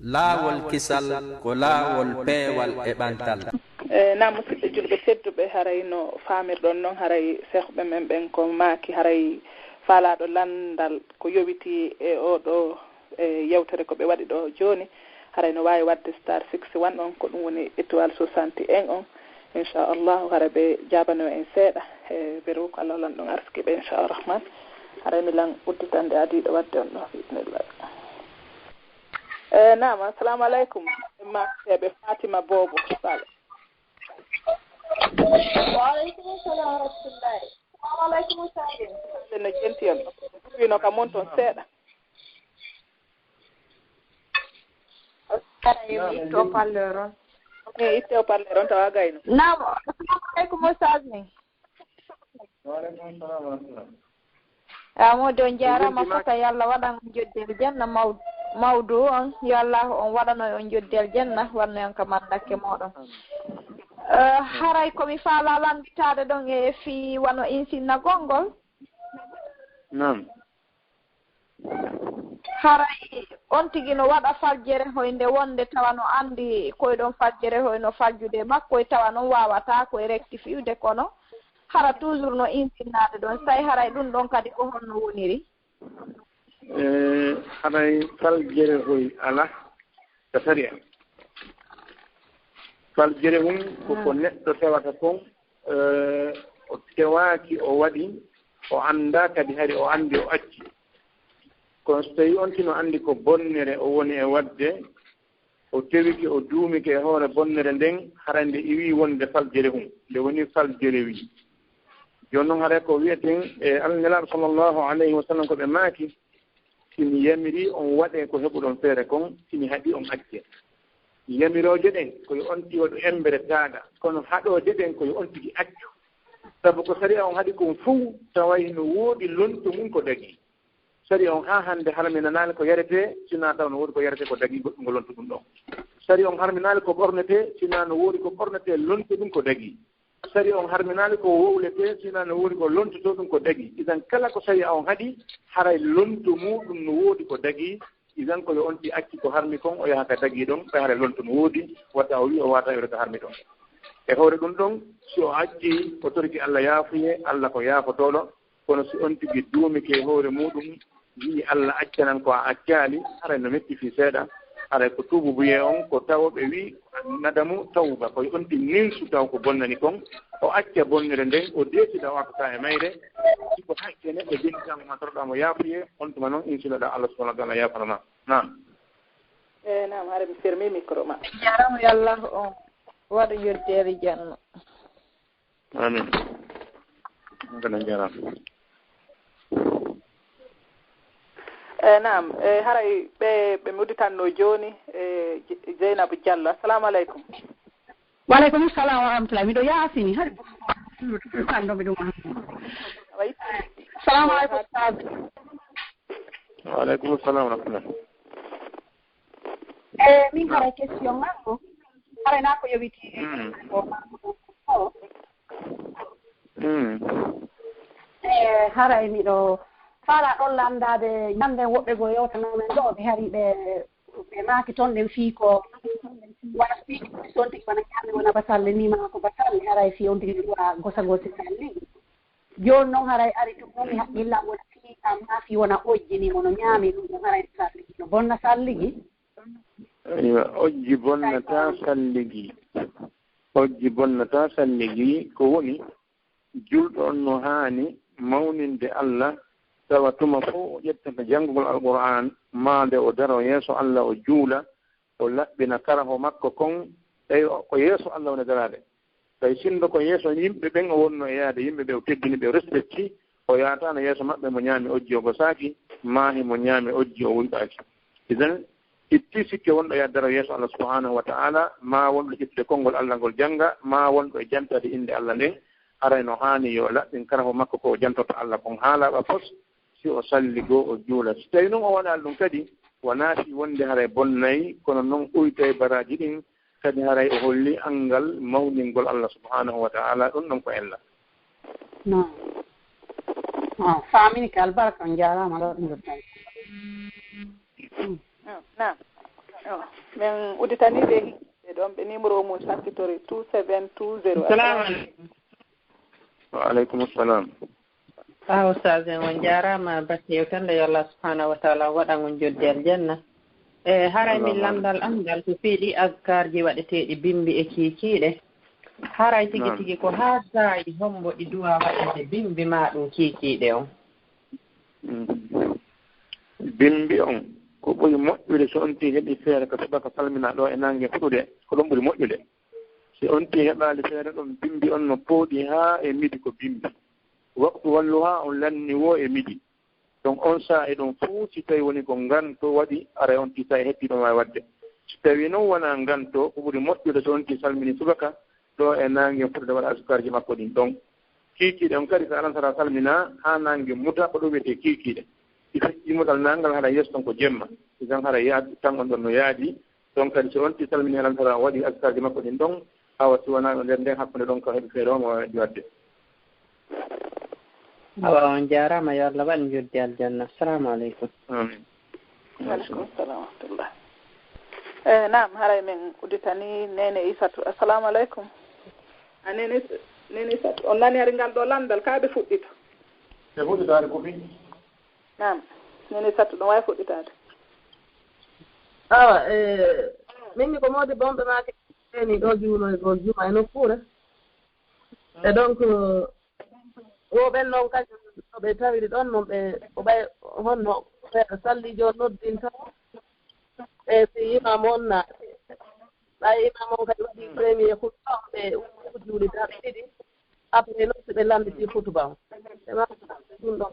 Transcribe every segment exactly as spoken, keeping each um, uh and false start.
Laawol kisal ko laawol peewal e ɓantal. E, naam, musidɓe julɓe tedduɓe, haray no faamirɗon noon, haray seehɓe men ɓen ko maaki, haray faalaaɗo lanndal ko yowitii e oo ɗoo, e, yewtere ko ɓe waɗi ɗoo jooni, haray no waawi waɗde star six one on, ko ɗum woni étoile soixante et un on. Inchallahu, hara ɓe jaabano en seeɗa. E, beru ko Allah lan ɗum arsiki ɓe, inchallah rahman. Haray mi lan udditande adiiɗo waɗde on ɗoo, bismillah. E, naam, assalamu aleykum. Maseeɓe Fatima Bobo Sall. Wa aleykum salam wa rahmatullahi. Assalamu aleykum, Sadio. No jenti on. Wino ka mon ton seeɗa. Kara yo mi itto parleur on. Mi itte o parleur on tawa gayno. Naam, assalamu aleykum, Sadio. Wa aleykum salam wa rahmatullah. Amoodi, on jaaraama. Fota yo Allah waɗan on joddi aljanna. Maw- mawdu on, yo Allah on waɗano on joddi aljanna, wanno on ka mandakke mooɗon. Eh, haray ko mi faala lannditaade ɗon e fii wano insinnagol ngol. Naam. Haray on tigi no waɗa faljere hoy nde wonde tawa no anndi koy ɗon faljere hoy no faljude makko, e tawa non waawata ko e rectifiude, kono hara toujours no insinnaade ɗon. Say haray ɗum ɗon kadi ko honno woniri? E, haray faljere hoy alaa ka sariya. Faljere hun ko ko neɗɗo tewata kon, e, o tewaaki, o waɗi, o anndaa kadi hari o anndi o acci. Kono so tawii on tino anndi ko bonnere o woni e waɗde, o tewike, o duumike e hoore bonnere nden, haray nde iwii wonde faljere hun, nde woni faljere wii. Jooni non haray ko wi'eten e Alla Nelaaɗo sallallahu alayhi wa sallam ko ɓe maaki, si mi yamirii on waɗee ko heɓuɗon feere kon, si mi haɗii on accee. Yamirooje ɗen ko yo on tigi waɗu embere taaɗa, kono haɗooje ɗen ko yo on tigi accu. Sabu ko sariya on haɗi kon fow, taway no woodi lonto mun ko dagii. Sariya on haa hannde harminanaali ko yaretee, sinaa taw no woodi ko yaretee ko dagii goɗɗum ko lonto ɗum ɗon. Sariya on harminaali ko ɓornetee, sinaa no woodi ko ɓornetee lonto ɗum ko dagii. Sariya on harminaali ko wowletee, sinaa no woodi ko lontotoo ɗum ko dagii. Idan kala ko sariya on haɗi, haray lonto muuɗum no woodi ko dagii. Idan ko yo on tigi accu ko harmi kon, o yaha ka dagii ɗon, ɓay haray lonto no woodi, wata o wi'a o waawata iwde ka harmi ɗon. E hoore ɗum ɗon, si o accii, o torike Alla yaafuyee, Alla ko yaafotooɗo. Kono si on tigi duumike e hoore muuɗum, wi'i Alla accanan ko a accaali, haray no metti fii seeɗa, haray ko tuububuyee on, ko tawo ɓe wi'i nadamu tawba, ko yo on tigi ninsu taw ko bonnani kon, o acca bonnere nden, o deesida o artata e mayre. Si ko hakke neɗɗo jenti tan, ma toroɗaa mo yaafuyee, on tuma non insinoɗaa Alla subhanahu wa ta'ala yaafana ma. Naam. E, naam, haray mi fermi micro ma. Jaaraama, yo Allah on waɗu joddeere janno. Amin. Ngana jaaraama. E, naam, e, haray ɓe ɓe mi udditanno jooni, e, Je- Jeynaba Diallo. Assalamu aleykum. Wa aleykum salam wa rahmatullah. Miɗo yaafini. Hari kanndo mi ɗum. Awa itti. Salamu aleykum, Ustaz. Wa aleykum salam wa rahmatullah. E, min haray question am o, haray na ko yowiti Mm. ko o. Mm. E, haray miɗo faala ɗon lanndaade ñande woɓɓe goo yewtanoo men ɗo, ɓe hari ɓe ɓe maaki toon ɗen fii ko wona fii son tigi wona ñaami wona basalle ni maa ko basalle, haray fii on tigi ɗuwa gosa gosi salligi. Jooni noon haray ari tun noon mi haqqillan wona fii kam maa fii wona ojji ni mono ñaami ɗum ɗum haray salligi no bonna salligi. Eywa, ojji bonnataa salligi. Ojji bonnataa salligi ko woni julɗo on no haani mawninde Alla, tawa tuma fow o ƴettata janngugol Alqur'aan, maa nde o daroo yeeso Alla o juula, o laɓɓina karaho makko kon, tawi ko yeeso Alla woni daraade. Tawi sinndo ko yeeso yimɓe ɓen o wonno e yaade, yimɓe ɓe o teddini, ɓe o respecti, o yaataano yeeso maɓɓe mo ñaami ojji o gosaaki, maa himo ñaami ojji o wuyɓaaki. Idan, itti sikke wonɗo e addaro yeeso Allah subhanahu wa ta'ala, maa wonɗo ƴettude konngol Allah ngol jannga, maa wonɗo e jantaade innde Allah nden, haray no haani yo laɓɓin karaho makko ko o jantorto Allah kon haa laaɓa fos, si o salli goo o juula. Si tawii non o waɗaali ɗum kadi, wonaa fii wonde haray bonnay, kono non uytay baraaji ɗin, kadi haray o holli anngal mawningol Allah subhanahu wa ta'ala, ɗum ɗon ko ella. Non. Non, faamini ka albarka, on jaaraama ɗo ɗum ɗon. Naam. Min udditanii ɓe hikkiiɓe ɗon, ɓe numéro mum sakkitori two seven two zero. Assalamu alaikum. Wa alaikum assalam. Ah, Oustaz en, on jaaraama batte yewtere nde, yo Allah subhanahu wa taala waɗan on joddi aljanna. E haray min lamndal am ngal ko fii ɗi azkarji waɗeteeɗi bimbi e kiikiiɗe. Haray tigi tigi ko haa saa'i hombo ɗi duwaa waɗeede bimbi maa ɗum kiikiiɗe on? Bimbi on ko ɓuri moƴƴude so on tigi heɓi feere ko subaka salmina ɗo e naange fuɗude, ko ɗum ɓuri moƴƴude. Si on tigi heɓaali feere ɗon, bimbi on no pooɗi haa e midi ko bimbi. Waktu walluha on lanni woo e midi. Donc on saa'i ɗon fuu, si tawi woni ko nganto waɗi, aray on tigi saa'i heɓi ɗon waawi waɗde. Si tawi non wonaa nganto, ko ɓuri moƴƴude so on tigi salmini subaka ɗo e naange fuɗude waɗa azkarji makko ɗin ɗon. Kiikiiɗe on kadi, so alansaraa salminaa haa naange muta, ko ɗum wiyetee kiikiiɗe. Si feccii mutal naangal, haray yeeso ton ko jemma. Si tan haray yaadi tan on ɗon no yaadi. Ɗon kadi so on tigi salminii alansaraa waɗi azkarji makko ɗin ɗon, awa si wonaa ɗo nder nden hakkunde ɗon ko heɓi feere o mo waɗde. Awa on jaaraama, yo Allah waɗ njoddi aljanna. Assalamu aleykum. Amin. Aleykum salam wa rahmatullah. Eh, naam, haray min udditanii Neene Isatu. Assalamu aleykum. A Neene Is- Neene Isatu, on nani hari ngal ɗo lamndal, kaa ɓe fuɗɗito? Ɓe fuɗɗitaade ko fii? Naam, Neene Isatu, ɗum waawi fuɗɗitaade. Awa, e min mi ko moodi bonɓe maake eni ɗo juuloygol juma e nokkuure. E donc, wo ɓen noon kañum no ɓe tawiri ɗon noon, ɓe ko ɓay honno feere sallijo noddinta. E si imam on na ɓay imam on kadi waɗi premier khutba, ɓe juuli darɗe ɗiɗi. Après noon si ɓe lamnditi khutba on, ɓe ma ɗum ɗon.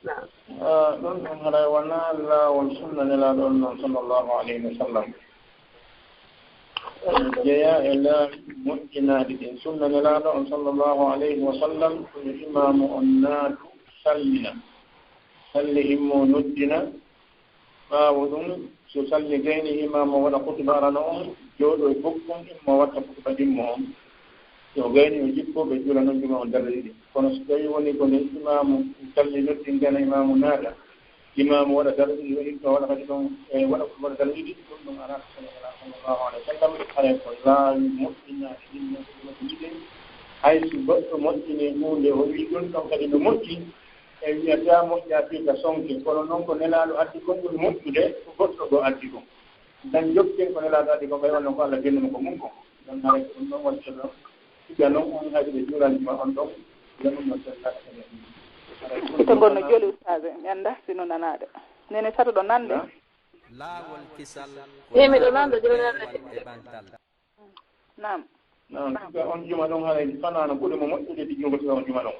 Ɗum ɗon haray wonaa laawol sunna Nelaaɗo on non, sallallahu alayhi wa sallam. Jeyaa e laawi moƴƴinaaɗi ɗin. Sunna Nelaaɗo on, sallallahu alayhi wa sallam, ko yo imaamu on naatu sallina, salli himmo noddina. Ɓaawo ɗum, so salli gayni, imaamu o waɗa khutba arano on, jooɗo e bokkun, immo watta khutba ɗimmo on. Si o gayni o jippoo, ɓe juula non juma on darɗe ɗiɗi. Kono so tawii woni ko nde imaamu salli noddingana imaamu naata, imaamu waɗa darɗe ɗiɗi, o himma waɗa kadi ɗon, e waɗa ko waɗa darɗe ɗiɗi, ɗum ɗum alaa ko sallallaahu aleyhi wa sallam, haray ko laawi moƴƴinaaɗe ɗin non ko ɗum yiɗe. Hay si goɗɗo moƴƴinii huunde, o wii ɗum ɗon kadi no moƴƴi, en wiyataa moƴƴaa fii ka sonke, kono non ko Nelaaɗo addi kon ɓuri moƴƴude ko goɗɗo goo addi kon. Nan jokken ko Nelaaɗo addi kon, ɓay wonno ko Alla gennuma ko mun kon. Ɗon haray ko ɗum ɗon waɗi ɗon. Siga non on hari ɓe juuranima on ɗon, yo ɗum non sellata kadi. Hito ngol no joli, ustaz, mi anndaa si no nanaade. Neene Satu ɗo nande? Laawol kisal ko Eyi, miɗo nanda laawol jooni. peewal e ɓantal. Naam. Non, siga on juma ɗon haray fanaano ɓuri mo moƴƴude di jungo siga on juma ɗon.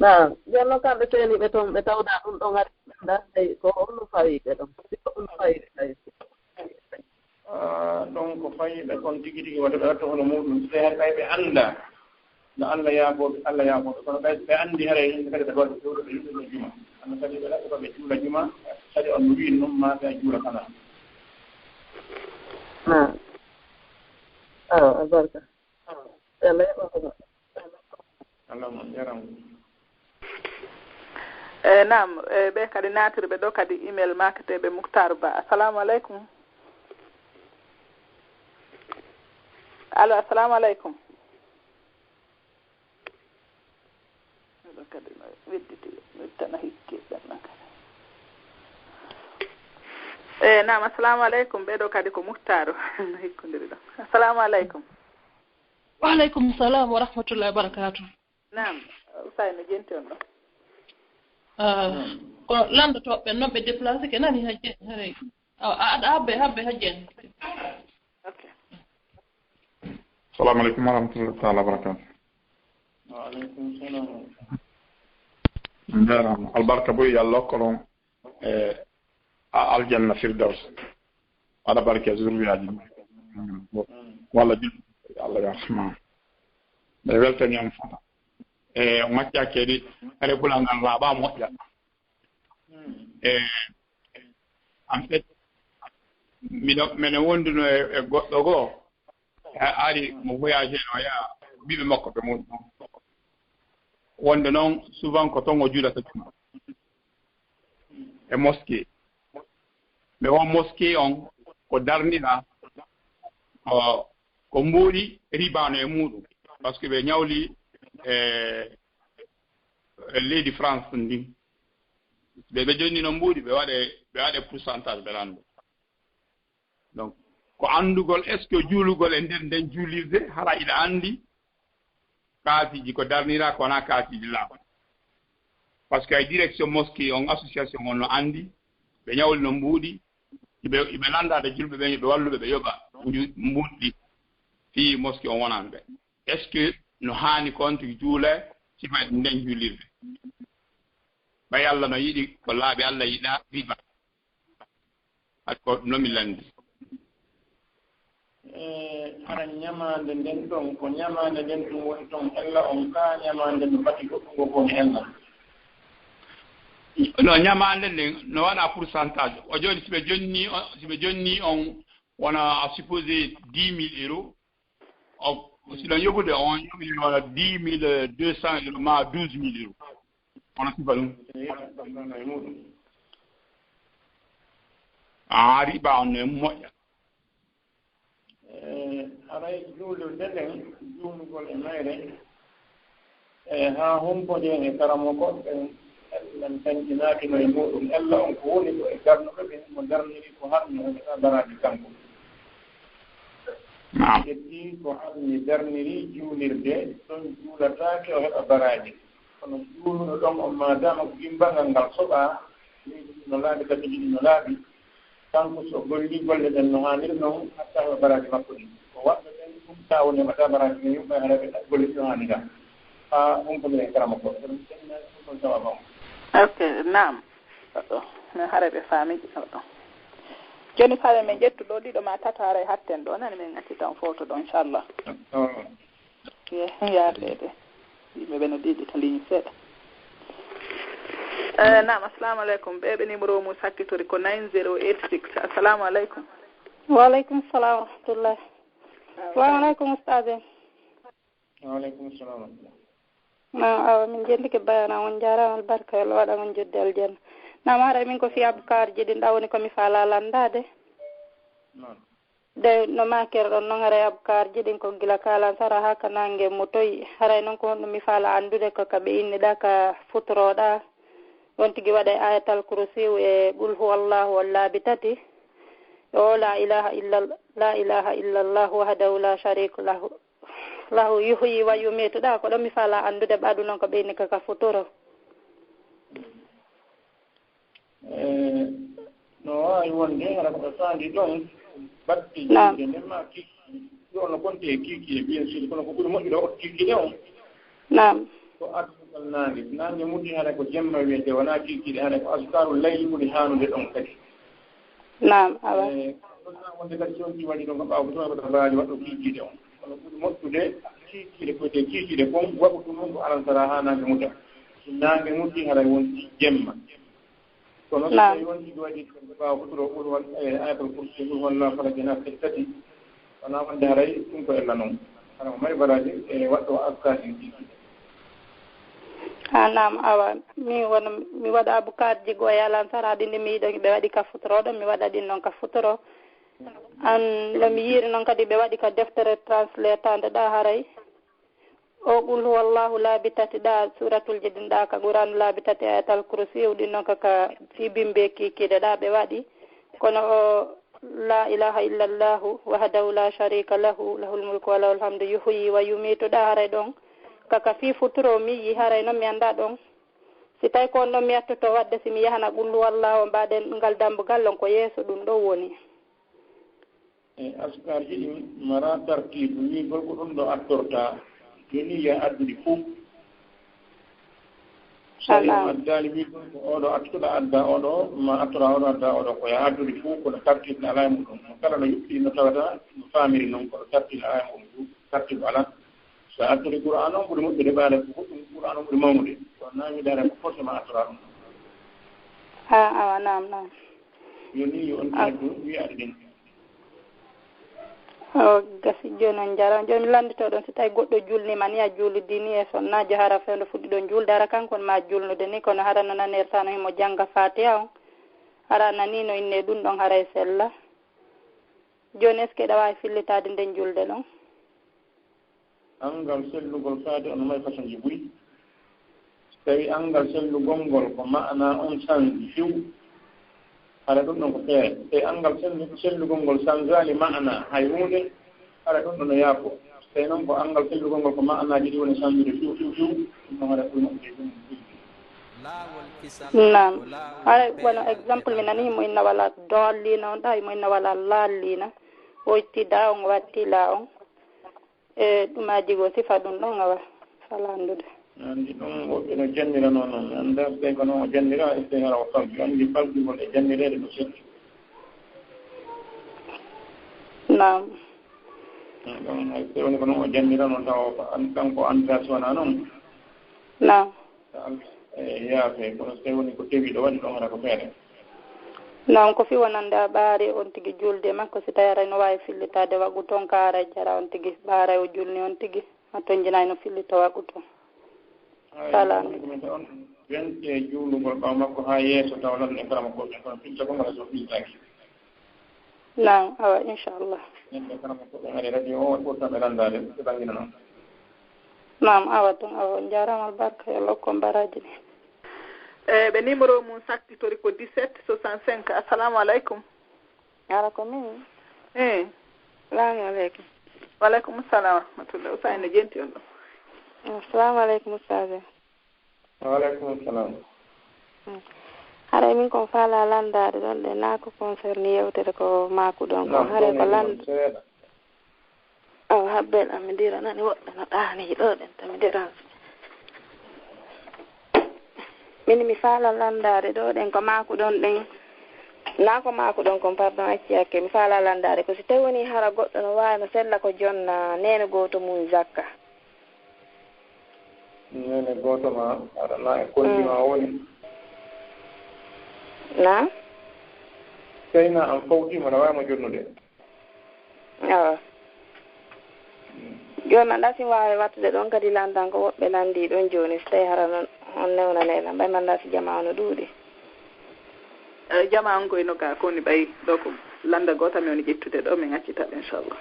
Naam, jonno kamɓe seeniiɓe toon ɓe tawda ɗum ɗon hari ɓe anndaa hay ko honno fawi ɓe ɗon. Si ko ɗum fawi ɓe tawi. Ah, ɗon ko fayiɓe kon tigi tigi, wata ɓe wattu hono muɗum, ɓe hari ɓay ɓe annda no Alla yaafooɓe, Alla yaafooɓe. Kono ɓay ɓe anndi haray yimɓe kadi ɓe waɗi ɗum ɓe yimɓe juma. Anno kadi ɓe ɗaɓɓi ko ɓe juula juma, kadi on no wi'i non ma ɓe juula kana. Naam. Awa, albarka. Yalla heɓa ko. Allahumma jaram. E naam, e ɓe kadi naatiri ɓe ɗo kadi email makete ɓe Muktar Ba. Assalamu aleykum. Allo, assalamu aleykum. Ɓe ɗo kadi no wedditi, wettana hikke ɓen ɗon kadi. E naam, assalamu aleykum. Ɓe ɗo kadi ko Muktar no hikkondiri ɗon. Assalamu aleykum. Wa aleykum salam wa rahmatullahi wa barakatuh. Naam, Usay no jenti on ɗo. Ah, ko lanndotooɓe ɓen noon ɓe déplacé ke nani hajje haray. Awa, a aɗa habbe habbe hajje. Ok. Salamu aleykum wa rahmatullahi taala wa barakatuh. Wa aleykum salam. Njaaraama. Albarka boy, yo Allah hokku on e a- aljanna firdaws. Waɗa barke e zurriyaaji ma. Walla jul Allah yarhama. Mi weltani on fota. E macca kedi, are bulal ngal laaɓa moƴƴa. E en fait, miɗo mene wonduno e, e goɗɗo goo. A- ari mo voyagé no yaa ɓiɓe makko ɓe muɗum. Wonde noon souvent ko toon o juulata juma. e mosquée. Ɓe o mosquée on ko darnira ko, ko mbuuɗi riba no e muɗum, parce que ɓe ñawli e, e leydi France ndin. Ɓe ɓe jonni no mbuuɗi, ɓe waɗe, ɓe waɗe pourcentage ɓe lanndo. Donc ko anndugol est-ce que juulugol e nder nden juulirde, hara iɗa anndi kaasiji ko darnira ko wona kaasiji laaɓa. Parce que ay direction mosquée on, association on no anndi, ɓe ñawli no mbuuɗi, iɓe, iɓe lanndaade julɓe ɓe, ɓe walluɓe ɓe yoɓa mbuuɗi fii mosquée on wonan ɓe. Est-ce que no haani kon tigi juule sifa nden juulirde? Ɓay Allah no yiɗi ko laaɓi, Allah yiɗa riba. Hay ko no mi lanndi. E hara ñamaande nden ɗon, ko ñamaande nden ɗum woni ton ella on, kaa ñamaande no fati goɗɗum ngo kon ella? No, ñamaande nden no waɗa pourcentage. O jooni, si ɓe jonni on, si ɓe jonni on, wona a supposé dix mille euros, o, si ɗon yoɓude on, yoɓude wona dix mille deux cents euros maa douze mille euros. Hono sifa ɗum. A riba on ne moƴƴa. E haray juulirde nden, juulugol e mayre, e haa humpodee e karamoko ɓen, ellen tañtinaaki no e muɗum. Ella on ko woni ko e darnuɓe ɓen, mo darniri ko harmi, o heɓata baraaji kanko. Naam. Ƴetti ko harmi darniri juulirde, ɗon juulataake, o heɓa baraaji. Kono juuluɗo ɗon on, maadaama ko gimbangal ngal soɓaa, leydi ndi no laaɓi, tabiiji ɗi no laaɓi, kanko so golli golle ɗen no haaniri non, hatta heɓa baraaji makko ɗin. Ko waɗɓe ɓen ɗum, taa woni heɓata baraaji ɗin, yumɓe hara ɓe golle ɗi no haanira. Haa humpondira e karamoko. Ɗum senndaani ɗum ɗon sawaaba on. Ok, naam. Ɗo, min haray ɓe faami. Ɗo. Jooni, faaɓe min ƴettu ɗo ɗiɗo maa tato, haray hatten ɗo, nani min accita on footo ɗo, inchallah. Ye, yaafeede. Yimɓe ɓe no ɗiɗi ta ligne seeɗa. Eh, naam, assalamu aleykum. Ɓe ɓe numéro mum sakkitori ko nine zero eight six. Assalamu aleykum. Wa aleykum salam wa rahmatullah. Assalamu aleykum, ustaz en. Wa aleykum salam wa rahmatullah. Naam, awa, min jendike bayana on, jaaraama, albarka, yo Allah waɗan on jodde aljanna. Naam, haray min ko fii abkaarji ɗin ɗa woni ko mi faalaa lanndaade. Naam. De no maakirɗon non, haray abkaarji ɗin ko gila ka alansara haa ka naange mutoyi. Haray non ko honɗum mi faalaa anndude, ko ka ɓe inni ɗa ka futuroɗa on tigi waɗay ayatal kursiyu e qul huwallahu on laabi tati. E o la ilaha illa, la ilaha illallahu wahdahu la sharika lahu, lahu yuhyi wa yumitu ɗa, ko ɗon mi faalaa anndude ɓaɗu non ko ɓe inni ka ka futuro. Eh, no waawi wonde hara ko ɓe faandi ɗon, batte Naam. Jiide nden ma kiiki, ɗo no konti e kiiki e bien sûr, kono ko ɓuri moƴƴude o kiiki ɗe on. Naam. Ko addugal naange. Naange muti hara ko jemma wiyete, wonaa kiiki ɗe, hara ko askaru layli ɓuri haanude ɗon kadi. Naam, awa. Eh, ɗon na wonde kadi si on ci waɗi ɗon ko ɓaawo ko tuma ko tabaaji waɗɗo kiiki ɗe on. Kono ɓuri moƴƴude kiiki ɗe, ko te kiiki ɗe kon, waɗu ɗum on ko alansara haa naange muta. Si naange muti haray wonti jemma. Kono so Naam. tawi wonti ko waɗi ɓaawo futuro, qul huwa, eh, ayatul kursi, qul huwallahu falaq e nas tati. Wona wonde haray ɗum ko ella non. Hara mo mari baraaji e waɗɗo askaaji ɗi. Ha, naam, awa. Mi wona, mi waɗa abukaarji goo e alansara ɗin ɗi mi yiɗo ɓe waɗi ka futuro ɗo, mi waɗa ɗin non ka futuro. An, no mi yiiri non kadi ɓe waɗi ka deftere translate nde ɗa haray. O qul huwallahu laabi tati ɗa, suratul ji ɗin ɗa ka Qur'an laabi tati, ayatal kursi, ɗin non ka, ka fii bimbe kiikiiɗe ɗa ɓe waɗi. Kono o la ilaha illallahu wahdahu la sharika lahu, lahul mulku wa lahul hamdu, yuhyi wa yumitu ɗa haray ɗon. Ka, ka fii futuro mi yi haray non mi annda ɗon. Si tawi ko on ɗon mi yattoto waɗde, si mi yahana qul huwallahu, mbaɗen ngal dambugal ɗon ko yeeso ɗum ɗon woni. E askaarji ɗin mara tartiibu, wiigol ko ɗum ɗo attorta, jooni ya adduɗi fof. So tawi on addaali wiigol ko oɗo attuɗo adda oɗo, ma attora oɗo adda oɗo, ko ya adduɗi fof, kono tartiibu alaa e muɗum. Mo kala no yuɓɓi no tawata no faamiri noon, kono tartiibu alaa e muɗum, tartiibu alaa. So a artiri Qur'aan on ɓuri moƴƴude ɓaade ko goɗɗum, Qur'aan on ɓuri mawnude. Kono na wiidaare ko forcément artora ɗum. Ha, awa, naam, naam. Yo ni yo on addu wiyaade ɗen. O gasi jooni on jara. Jooni mi lanndito ɗon, si tawi goɗɗo julniima ni a juulidi ni e sonnaajo hara fewndo fuɗɗi ɗon juulde, hara kanko on ma julnude ni, kono hara no nanirta no himo jannga Faatiha on. Hara nani no inne ɗum ɗon haray sella. Jooni, est-ce que ɗa waawi fillitaade nden julde ɗon? Anngal sellugol faade on may façonji buy. So tawi anngal sellugol ngol ko maana on sanji fiw, hara ɗum ɗon ko feere. Tawi anngal sellu- sellugol ngol sanjaali maana hay huunde, hara ɗum ɗon no yaafo. So tawi noon ko anngal sellugol ngol ko maanaaji ɗi woni sanjude fiw fiw fiw, ɗum ɗon hara ɗum ɗon ko ɗum ɗon. Naam. Hara wano exemple, mi nani himo inna wala dollina on ɗa, himo inna wala lallina. O itti da on, watti la on. E ɗumaaji goo sifa ɗum ɗon awa falandude. Anndi ɗum woɓɓe no jannira noon noon. Mi anndaa ɓe ko noon o jannira, e ɓe hara o falju. Anndi faljugol e jannireede no setti. Naam. Ɗum hay so woni ko noon o jannira noon tawa o an- kanko anndaa si wonaa noon. Naam. E yaafe, kono so tawi woni ko tewi ɗo waɗi ɗon hara ko feere. Non ko fii wonande a ɓaari on tigi julde makko, si tawi aray no waawi fillitaade wagu ton ka aray jara on tigi ɓaaray o julni on tigi, a tonjinaay no fillito wagu ton. Sala on wente juulugol ɓaawo makko haa yeeso tawa lan e karama ko ɓe kono fillita ko ngala so fillitaaki. Naam, awa inchallah. Yimɓe karama ko ɓe ngari radio o ɓurtaɓe landaade ɓe ɓangina noon. Naam, awa tun awa on jaaraama albarka yo Allah hokku on baraaji ɗi. E ɓe numéro mum sakkitori ko dix-sept soixante-cinq. Assalamu aleykum. Ala ko min. E. Salamu aleykum. Waleykum salam wa rahmatullah. Usa ene jenti on ɗo. Assalamu aleykum ustaz. Waleykum salam. Haray min kon faala landaade ɗon ɗe naa ko concerni yewtere ko maaku ɗon kon haray ko landa. Awa habbel am mi diranani woɓɓe no ɗaani ɗo ɗen to mi diran. Min mi faala landaade ɗo ɗen ko maaku ɗon ɗen. Naa ko maaku ɗon kon pardon acci hakke mi faala landaade ko si tawi woni hara goɗɗo no waawi no sella ko jonna neene gooto mum zakka. Neene gooto ma aɗa na e kondi ma woni. Na. Seyna am fawti mo na wawi mo jonnude. Awa. Jooni man ɗa si waawi wattude ɗon kadi landan ko woɓɓe landi ɗon jooni so tawi hara noon on newnanay lan mbay man ɗa si jama ono ɗuuɗi. Eyi, jama on koye no gaa koni ɓay ɗo ko lannda goota mi woni ƴettude ɗo min accita ɓe inchallah.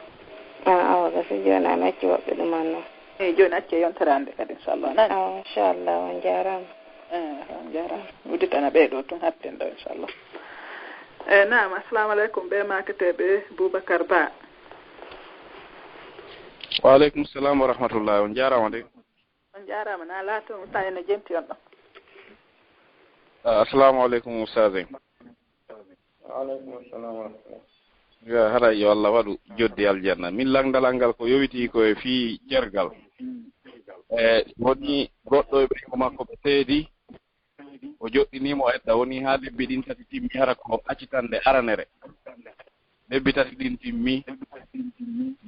Ah, awa gasi jooni a mi acci woɓɓe ɗum an noon. Eyi, jooni acci e yontere hannde kadi inchallah nani. Awa inchallah on jaaraama. Eyi, on jaaraama. Udditana ɓee ɗo tun hatten ɗo inchallah. Eyi naam, assalamu aleykum ɓe maaketeeɓe Boubacar Ba. Wa aleykum salam wa rahmatullah, on jaaraama de. On jaaraama na laato on ustaz ene jenti on ɗo. Assalamu aleykum ustaz en. Waaleykum salam wa rahmatullah. Ya hara yo Allah waɗu joddi aljanna. Min langdalal ngal ko yowiti ko e fii cergal. E woni goɗɗo e ɓeyngu makko ɓe seedi, o joɗɗinii mo edda, woni haa lebbi ɗin tati timmi, hara ko accitande aranere. Lebbi tati ɗin timmi,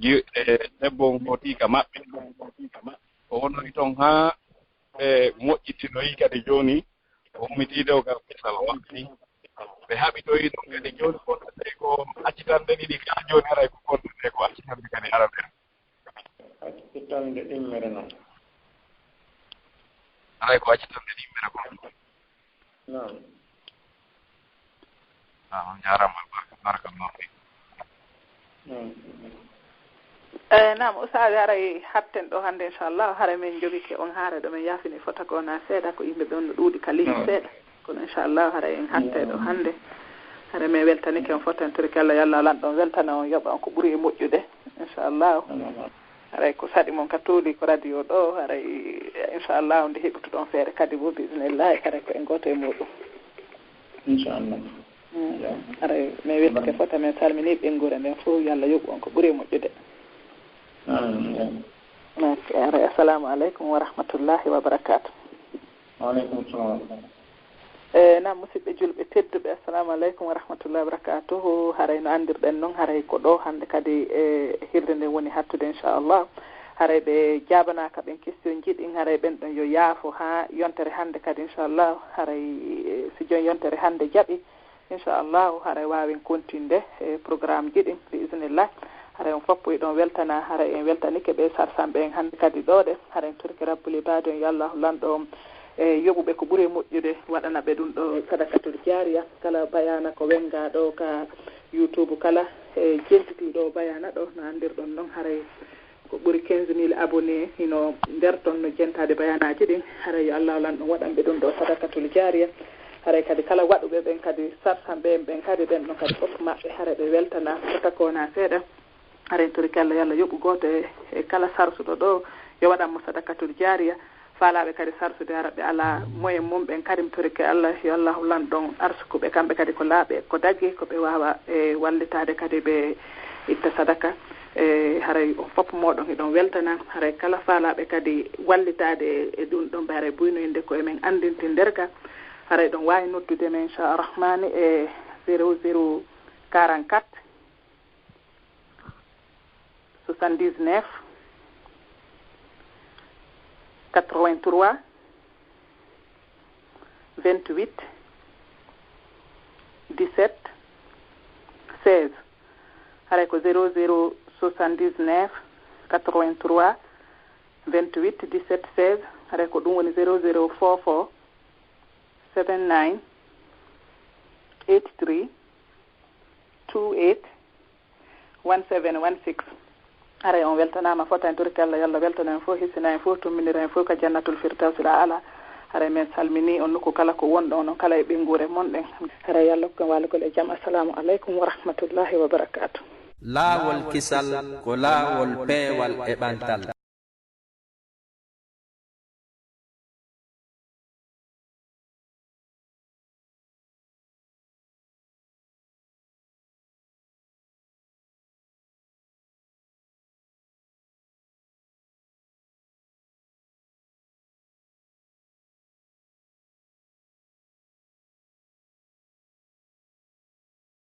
gi- e debbo on hooti ka maɓɓe. O wonoyi ton haa ɓe moƴƴitinoyi kadi jooni, o ummitii dewgal kesal o waɗɗii. Ɓe haɓitoyi ɗum kadi jooni ko tawetee ko accitande ɗiɗi kaa jooni haray ko kon tawetee ko accitande kadi aranere. Accitande ɗimmere noon. Haray ko accitande ɗimmere kon. Naam. Ah, on jaaraama barka barakallahu fiik. Naam. Eyi naam ustaz haray hatten ɗo hannde inchallah haray min jogike on haare ɗo min yaafini fota ko wona seeɗa ko yimɓe ɓe on no ɗuuɗi ka lihi seeɗa. Kono inchallah haray en hatte ɗo hannde. Haray min weltanike on fof, en torike Allah yo Allah lanɗo on weltana on, yoɓa on ko ɓuri e moƴƴude inchallah. Haray ko saɗi mon ka tooli ko radio ɗo haray inchallah nde heɓutuɗon feere kadi bo bismillahi haray ko en gooto e muɗum. Inchallah. Haray min weltike fof, min salmini ɓeynguure nden fof, yo Allah yoɓu on ko ɓuri e moƴƴude. Amin. Merci. Haray assalamu aleykum wa rahmatullahi wa barakatuh. Waaleykum salam. E naam, musidɓe julɓe tedduɓe, assalamu aleykum wa rahmatullahi wa barakatuhu. Haray no anndirɗen noon, haray ko ɗo hannde kadi e hirde nden woni hattude inchallah. Haray ɓe jaabanaaka ɓen question ji ɗin, haray ɓen ɗon yo yaafo haa yontere hannde kadi inchallah. Haray si jooni yontere hannde jaɓi inchallah haray waawen kontinde e programme ji ɗin bi isnillah. Haray on fof eɗon weltana, haray en weltanike ɓe sarsamɓe en hannde kadi ɗo ɗe, haray en torike rabbuli baade on yo Allah lanɗo on E yoɓuɓe ko ɓuri moƴƴude waɗana ɓe ɗum ɗo sadakatul jaariya. Kala bayaana ko wenngaa ɗo ka YouTube kala, e jentitiiɗo o bayaana ɗo, no anndirɗon noon, haray ko ɓuri quinze mille abonnés hino nder ton no jentaade bayaanaaji ɗin. Haray yo Allaahu Lanɗo waɗan ɓe ɗum ɗo sadakatul jaariya. Haray kadi kala waɗuɓe ɓen kadi, sarsan ɓen, ɓen kadi, ɓen ɗon kadi fof maɓɓe, haray ɓe weltana, ko tako wonaa seeɗa. Haray en torike Alla, yo Alla yoɓu gooto e, e kala sarsuɗo ɗo, yo waɗan mo sadakatul jaariya. Faalaaɓe kadi sarsude, hara ɓe alaa moyen mum ɓen kadi, mi torike Alla, yo Allaahu Lanɗo on arsuku ɓe kamɓe kadi ko laaɓe, ko dagi, ko ɓe waawa, e, wallitaade kadi ɓe itta sadaka. E, haray on fof mooɗon hiɗon weltana, haray kala faalaaɓe kadi wallitaade e, e ɗum ɗon ɓe, haray buynoyinde ko e men anndintin nder ka, haray ɗon waawi noddude men, inchallah rahmaani, e zéro zéro quarante-quatre, soixante-dix-neuf, quatre-vingt-trois, vingt-huit, dix-sept, seize. Haray ko zéro zéro soixante-dix-neuf, quatre-vingt-trois, vingt-huit, dix-sept, seize. Haray ko ɗum woni zéro zéro four four seven nine eight three two eight one seven one six. Haray on weltanaama fota, en torike Alla, yo Alla weltano en fof, hisina en fof, tumminira en fof ka jannatul firdawsil aala. Haray men salmini on nokku kala ko wonɗon, onon kala e ɓeynguure mon ɗen. Haray yo Alla hokku en waalugol e jam. Assalamu aleykum wa rahmatullahi wa barakaatu. Laawol kisal ko laawol peewal e ɓantal.